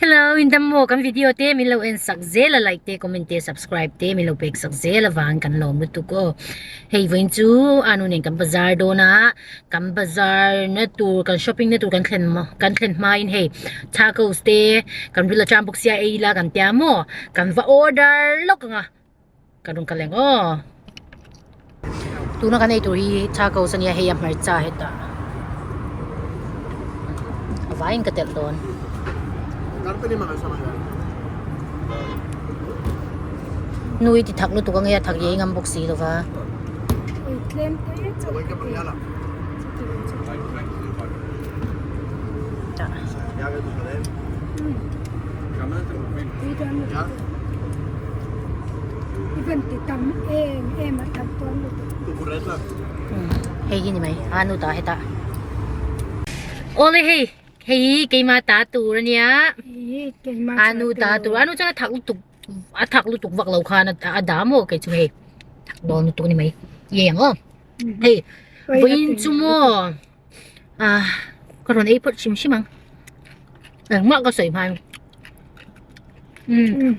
Hello in dam maw kan video te min lo en sak zel a like te comment te subscribe te min lo pek sak zel avang kan lawm lutuk aw hei vawiin chu anu nen kan bazar dawn a kan bazar na tur kan shopping na tur kan thlen kan thlen hma in hei tacos te kan ril atang bawk sia ei ila kan tia maw kan va order lawk ang a ka rawn kal ang aw tuna kan ei tur hi tacos ania hei a hmarcha hetah a vaiin ka telh dawn. Nui ti thak lutuk ange a thak ye ngam bawk si lova. Hei hi ni mai a nu ta hetah awle hei hei hi keima ta tur ania a nu ta tur a nu chuan a thak lutuk a thak lutuk vak lo khan a dah maw kei chu hei thak dawn lutuk a ni mai ye ang aw hei vawiin chu maw ah ka rawn ei phawt hrim hrim ang engmah ka sawi hman um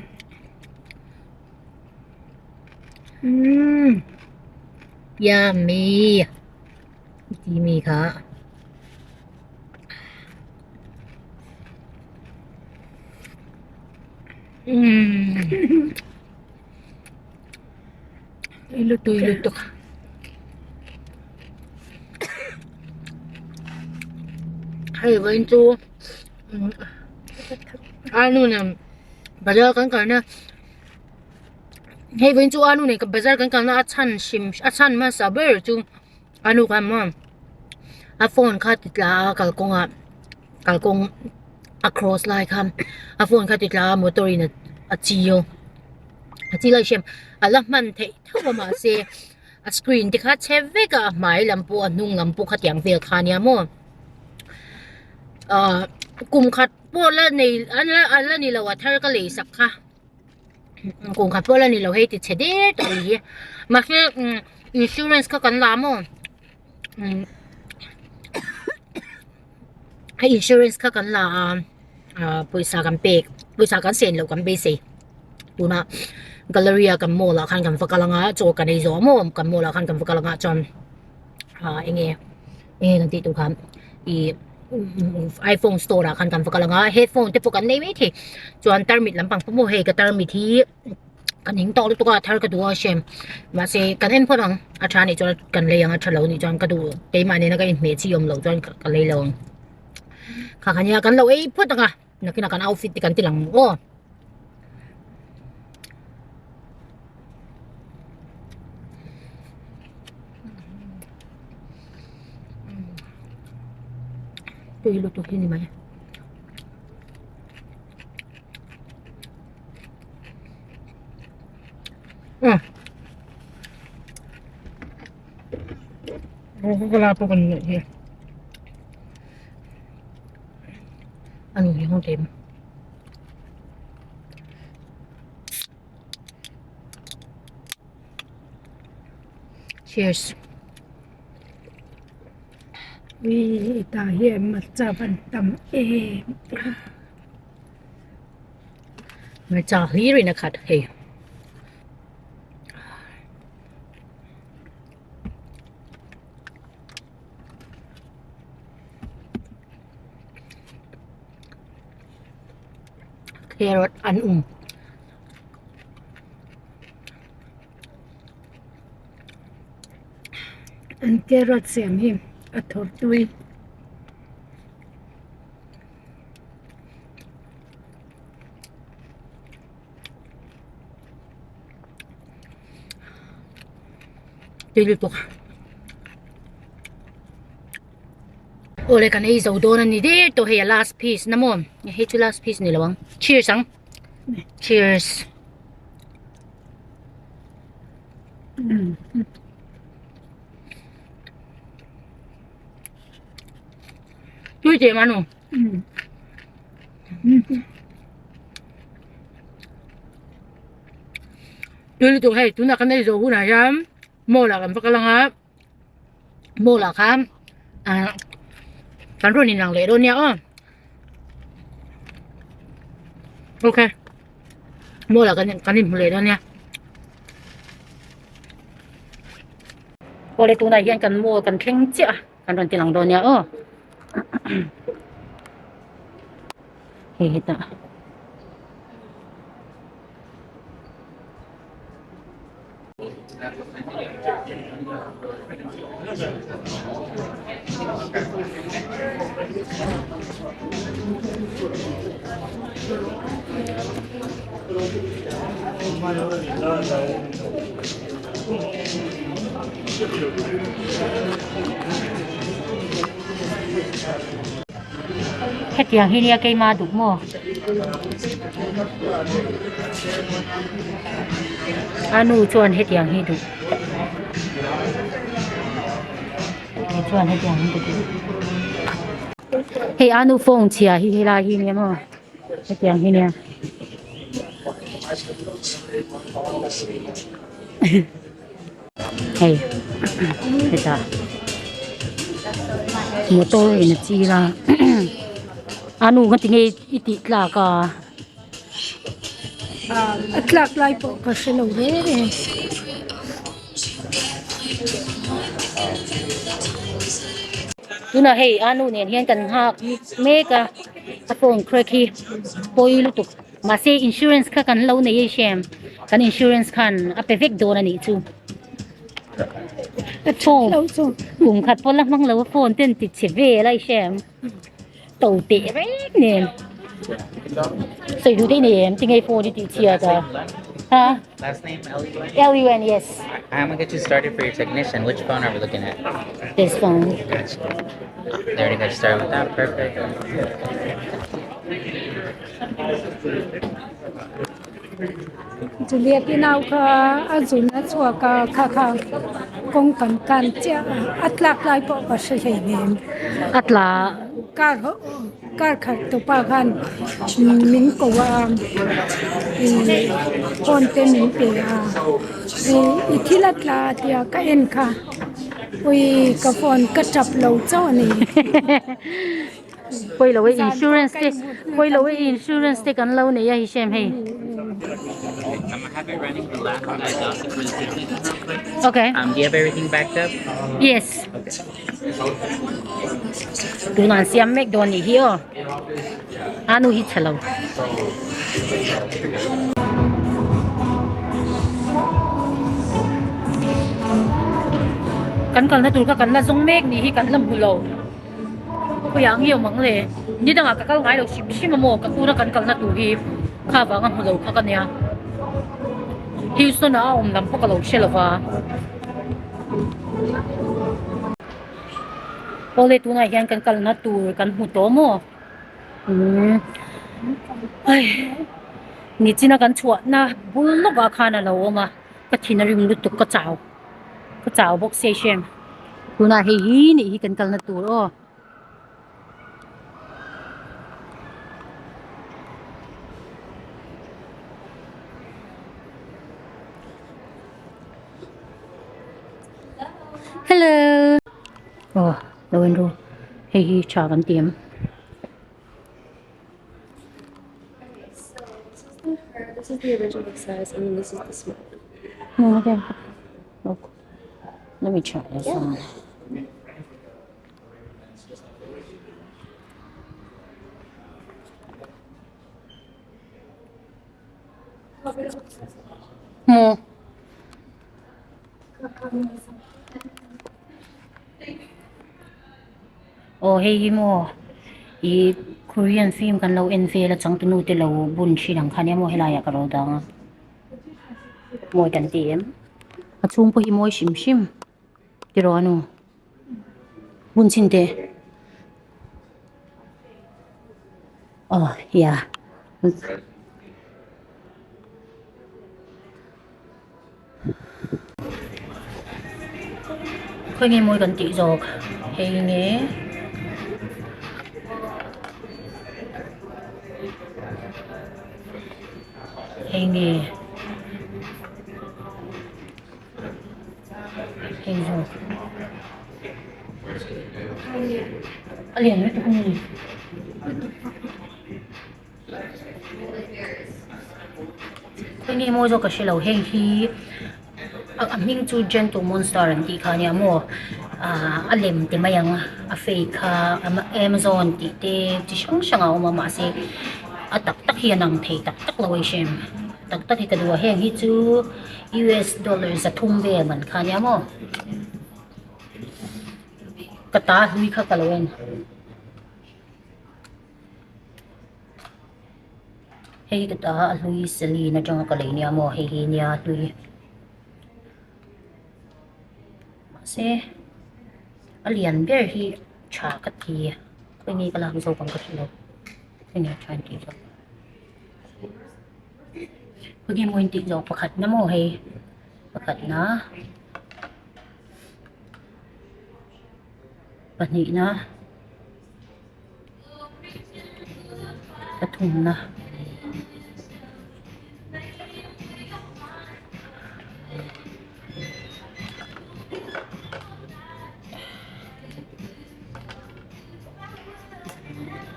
um yummy ti mi kha. Umm tui lutuk hei vawiin chu anu nen bazar kan kalna hei vawiin chu anu nen bazar kan kalna a chhan hrim a chhan hmasa ber chu anu khan maw a phone kha ti tla a kalkawngah kalkawng a cross lai khan a phone kha ti tla a motor in a chiu a chi lai hriam a la hman theih tho a mahse a screen te kha chhe vek a a hmai lam pawh a hnung lam pawh khatiang vel kha ania maw ahh kum khat pawh la nei a la ni lo a thar ka lei sak kha kum khat pawh la ni lo hei ti chhe der tawh a ni hi mahse umm insurance kha kan la maw umm a insurance kha kan la a ah pawisa kan pek pawisa kan sen loh kan beisei tuna gallery a kan mall ah khan kan va kal anga chaw kan ei zawh maw kan mall ah khan kan va kal anga chuan ah enge enge kan tih tur khan ih iphone store ah khan kan va kal anga headphone te pawh kan nei maithei chuan tarmit lampang pawh maw hei ka tarmit hi. Ka ning tawh lutuk a thar ka duh a hrem mahse kan en phawt ang a tha nih chuan kan lei ang a tha lo nih chuan ka duh keimah nena ka inhmeh chi awm loh chuan ka lei lo ang kha kha nia kan lo ei phawt ang a nakinah kan outfit te kan ti lang aw. Tui lutuk hi ni mai. Coca-Cola pawh kan neih hi a ni hi hawng tlem cheers Ui tah hian hmarcha van tam em em. Hmarcha hlir in a khat hei. Carrot an um. An carrot siam hi a thawr tui. Tui lutuk. Awle kan ei zo dawn a ni der tawh hei a last piece na maw hei chu last piece ni lo ang cheers ang cheers. Tui teh manu. Tui lutuk hei tunah kan ei zawh hunah hian mall ah kan va kal ang a mall ah khan ah kan rawn inlang leh dawn nia aw. Ok mall ah kan inhmu leh dawn nia. Awle tunah hian kan mall kan thleng chiah a kan rawn ti lang dawn nia aw. Hei hetah. Hetiang hi nia keima duh maw? A nu chuan hetiang hi duh. Kei chuan hetiang hi ka duh. Hei a nu phone chhia hi helai hi nia maw hetiang hi nia. Hei hetah motor in a chil a a nu nga tinge i tih tlak a. A tlak lai pawh ka hre lo reng reng. Tunah hei a nu nen hian kan nghak mek a a phone crack hi pawi lutuk. Mahse insurance kha kan lo nei aih kan insurance khan a pe vek dawn a nih chu. Phone kum khat pawh la hmang lo a phone ten ti chhe vel aih to teh reng nen. Sawi duh daih nei em tinge phone i tih chhiat a? Ha? Last name L-U-N? L-U-N yes. I'm gonna get you started for your technician. Which phone are we looking at? This phone. Gotcha. They already got you started with that. Perfect. Juliet i nau kha a zun a chhuak a kha kha kawng kan kan chiah a a tlak lai pawh ka hre hleinem. A tla. Car car khat tupa khan min ko a ih phone te min pe a ih i thil a tla tia ka en kha ui ka phone ka tap lo chauh a ni. Pawi lo e insurance te pawi lo e insurance te kan lo nei a hi Shem hei. Okay. Um, do you have everything backed up? Yes. Tunah an siam mek dawn nih hi aw. A nu hi chhe lo. Kan kalna tur kha kan la zawng mek nih hi kan la hmu lo. Khawiah ang i awm ang le? Ni dangah ka kal ngai lo hrim hrim a maw? Ka tuna kan kalna tur hi kha vanga hmu lo kha ka nia. Houston ah a awm lam pawh ka lo hre lo va. Awle tunah hian kan kalna tur kan hmu tawh maw? Umm ai nichina kan chhuahna bul lawkah khan a lo awm a, ka thin a rim lutuk ka chau. Ka chau bawk se hrem. Tunah hei hi nih hi kan kalna tur aw. Hello. Aw lo en ru hei hi tha kan ti em. This is the original size, and then this is the small one. Oh, okay. Look. Let me try this yeah. on. Mo. Aw hei hi maw ih korean film kan lo en vel a changtunu te lo bun thin ang kha nia maw helai ah ka lo dang a mawi kan ti em a chhung pawh hi mawi hrim hrim tiraw anu bun chhin teh aw yeah. Khawi nge mawi kan tih zawk hei nge hei nge hei zawk a lian lutuk a ni. Khawi nge mawi zawk ka hrelo heng hi a hming chu gentle monster an tih kha ania maw ahh a lem ti mai ang a fake kha amazon tih te chi hrang hrang a awm a mahse a tak tak hi a nang thei tak tak lo a i hrem tak tak hi ka duh a heng hi chu us dollar zathum vel man kha ania maw ka ta hlui kha ka lo en. Hei ka ta a hlui Celine atanga ka lei nia maw hei hi nia a hlui mahse a lian ber hi tha ka ti khawi nge ka lak zawk ang ka hre lo khawi nge tha tih zawk khawi nge maw intih zawk pakhat na maw hei pakhat na pahnih na. Pathumna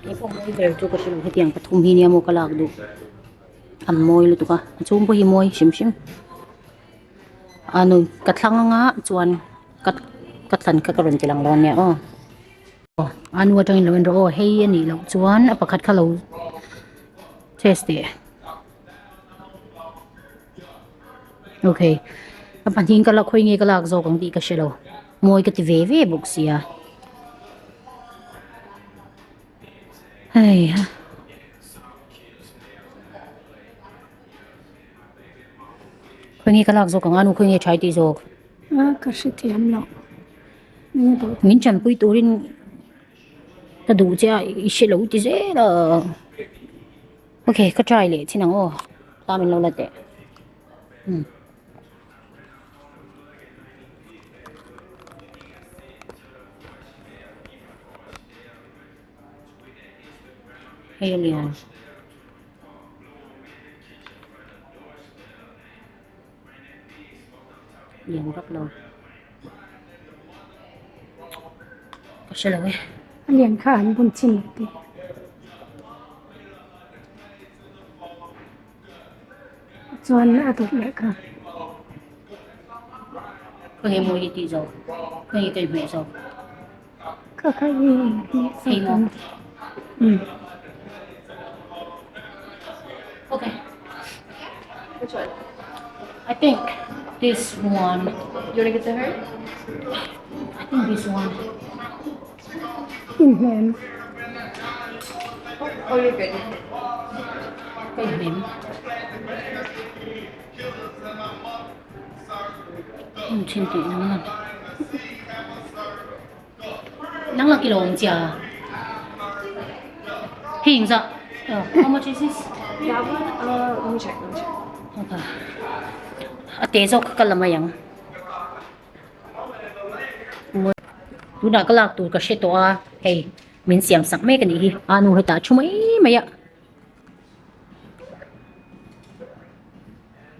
hei pawh mawi ber chu ka hre lo hetiang pathum hi nia maw ka lak duh an mawi lutuk a a chhung pawh hi mawi hrim hrim a nu ka thlang anga chuan ka ka thlan kha ka rawn ti lang dawn nia aw. A nu atangin lo en rawh aw hei a nih loh chuan a pakhat kha lo test teh okay a pahnih ka la khawi nge ka lak zawk ang tih ka hre lo mawi ka ti ve ve bawk sia hei ha. Khawi nge ka lak zawk ang a nu khawi nge tha i tih zawk. A ka hrethiam loh. Min tanpui turin ka duh che a i hre lo ti zel a okay ka try leh chin ang aw ta min lo la teh umm. Hei a lian. Lian vak lo. Ka hre lo e. A lian kha an bun chin lo te. Chuan a dawt leh kha. Khaw nge mawi hi tih zawk. Khaw nge ka inhmeh zawk. Kha kha i inhmeh zawk ang. Umm. Okay. Which one? I think this one. You wanna get to her? I think this one. Inhmeh. Oh, you're good. Ka inhmeh. Hmun thin tih nang lang. Nang lang kilo ang chia. Hei eng zah? How much is this? That one? Let me check, let me check. Okay. A te zawk kha ka la mai ang. Tunah ka lak tur ka hre tawh a, hei min siam sak mek a nih hi. A nu hetah thu mai mai a.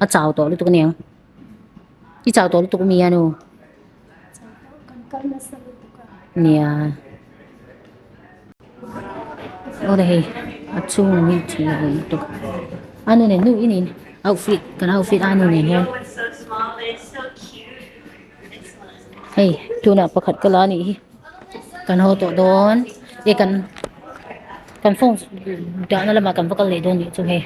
A chau tawh lutuk aniang. I chau tawh lutuk mi a nu. Nia. Awle hei a chhung lam hi chhun a lutuk. A nu nen nu in in outfit kan outfit a nu nen hian. Hei tunah pakhat ka la anih hi. Kan haw tawh dawn. E kan kan phone dahna lamah kan va kal leh dawn nih chu hei.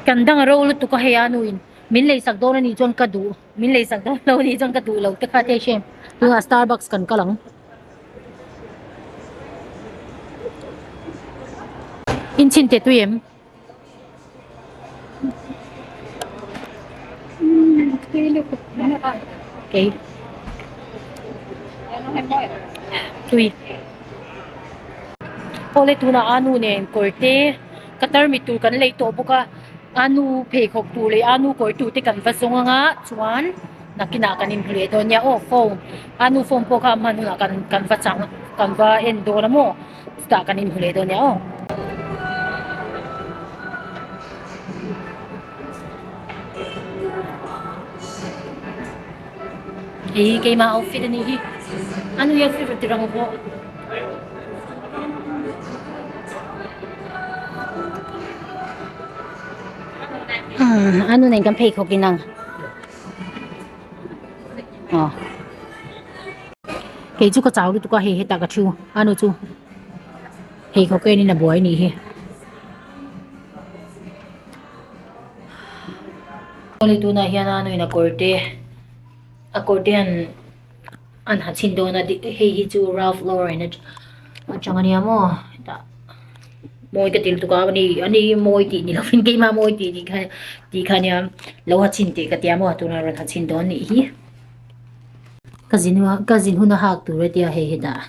Kan dang a ro lutuk a hei a nuin min lei sak dawn anih chuan ka duh min lei sak dawn lo anih chuan ka duh lo te kha te hrem tunah Starbucks kan kal ang. Inchhin teh tui em? Kei tui awle tunah a nu nen kawr te ka tarmit tur kan lei tawh bawk a a nu pheikhawk tur leh a nu kawr tur te kan va zawng anga chuan nakinah kan inhmu leh dawn nia aw phone a nu phone pawh kha a hman hunah kan kan va chang kan va en dawn a maw. Chutah kan inhmu leh dawn nia aw. Hei hi keimah outfit a nih hi. A nui outfit rawn ti rang pawh. A nu nen kan pheikhawk in ang. Aw. Kei chu ka chau lutuk a hei hetah ka thu a nu chu pheikhawk enin a buai a nih hi. Awle tunah hian a nuin a kawr te a kawr te an an ha chhin dawn a hei hi chu Ralph Lauren atang ania maw hetah mawi ka ti lutuk a ani ani mawi tih ni lovin keimah mawi tih ni kha tih kha ania lo ha chhin teh ka tia maw tunah rawn ha chhin dawn nih hi ka zin ka zin hun a hak tur a tia hei hetah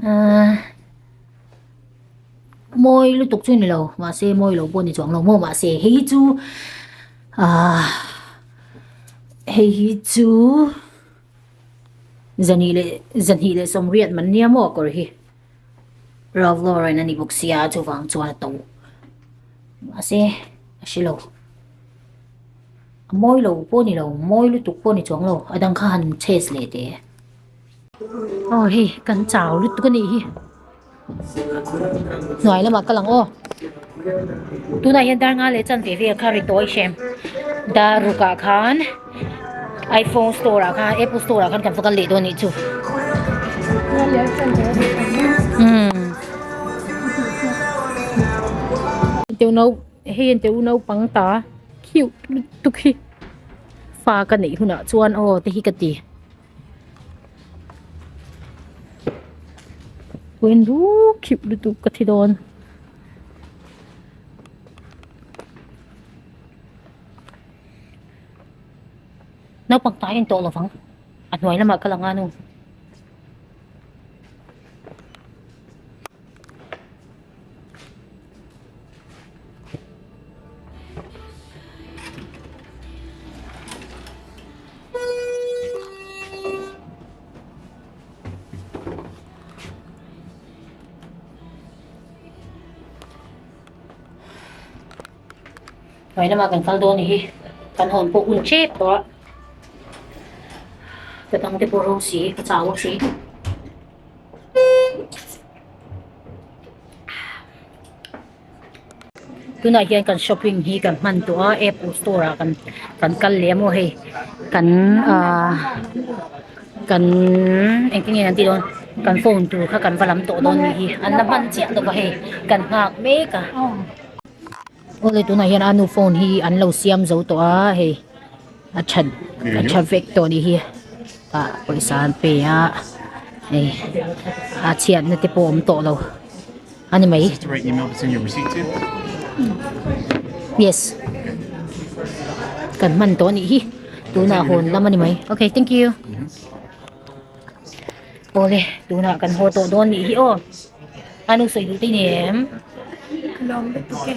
ahh. Mawi lutuk chu ni lo mahse mawi lo pawh ni chuang lo maw mahse hei hi chu ahh hei hi chu zahnih leh zahnih leh sawmriat man nia maw a kawr hi Ralph Lauren a ni bawk sia chuvang chuan a to mahse a hre lo a mawi lo pawh ni lo mawi lutuk pawh ni chuang lo a dang kha han chase leh teh aw hei kan chau lutuk a nih hi. Hnuai lamah ka lang aw. Tunah hian dar nga leh chan ve vel kha ri tawi hrem. Dar rukah khan iPhone store ah khan Apple store ah khan kan va kal leh dawn anih chu. Umm. Teu nau hei an teu naupang ta cute lutuk hi fa ka neih hunah chuan aw te hi ka ti. Puan ru khip lutuk ka thi dawn. Naupang ta hian tawh lovang a hnuai lamah ka lang a nu. Hnuai lamah kan kal dawn hi kan hawn pawh hun tep tawh a ka dang te pawh ro si ka chau bawk si. Tunah hian kan shopping hi kan hman tawh a apple store ah kan kan kal leh a maw hei kan ahh kan engtin nge an tih dawn kan phone tur kha kan va lam tawh dawn nih hi an la hman chiah lo va hei kan nghak mek a awle tunah hian a nu phone hi an lo siam zo tawh a hei a that a tha vek tawh nih hi ah pawisa an pe a hei a chhiatna te pawh a awm tawh lo. A ni mai. Yes. Kan hman tawh anih hi. Tunah hawn lam a ni mai. Okay, thank you. Awle, tunah kan haw tawh dawn nih hi aw. A nu sawi duh te ni em? Ka lawm lutuk e.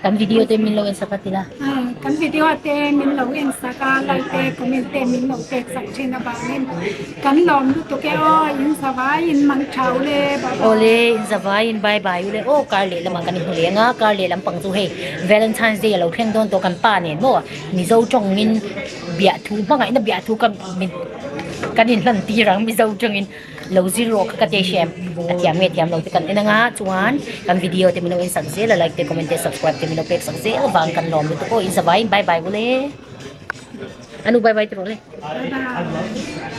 Kan video te min lo en sak a ti la. Kan video te min lo en sak a, like te comment te min lo pek sak thin avangin kan lawm lutuk e aw, in zavai in mang thau le bye bye. Awle in zavai in bye bye ule aw kar leh lamah kan inhmu leng a, kar leh lampang chu hei Valentine's Day a lo thleng dawn tawh kan pa nen maw Mizo tawngin biahthu hmangaihna biahthu ka min kan inhlan tir ang Mizo tawngin. Lo zir rawh kha ka te hrem a thiam nge thiam lo te kan en anga chuan kan video te min lo en sak zel a like te comment te subscribe te min lo pek sak zel vang kan lawm lutuk aw in zavaiin bye bye ule anu bye bye te rawh le. Bye bye.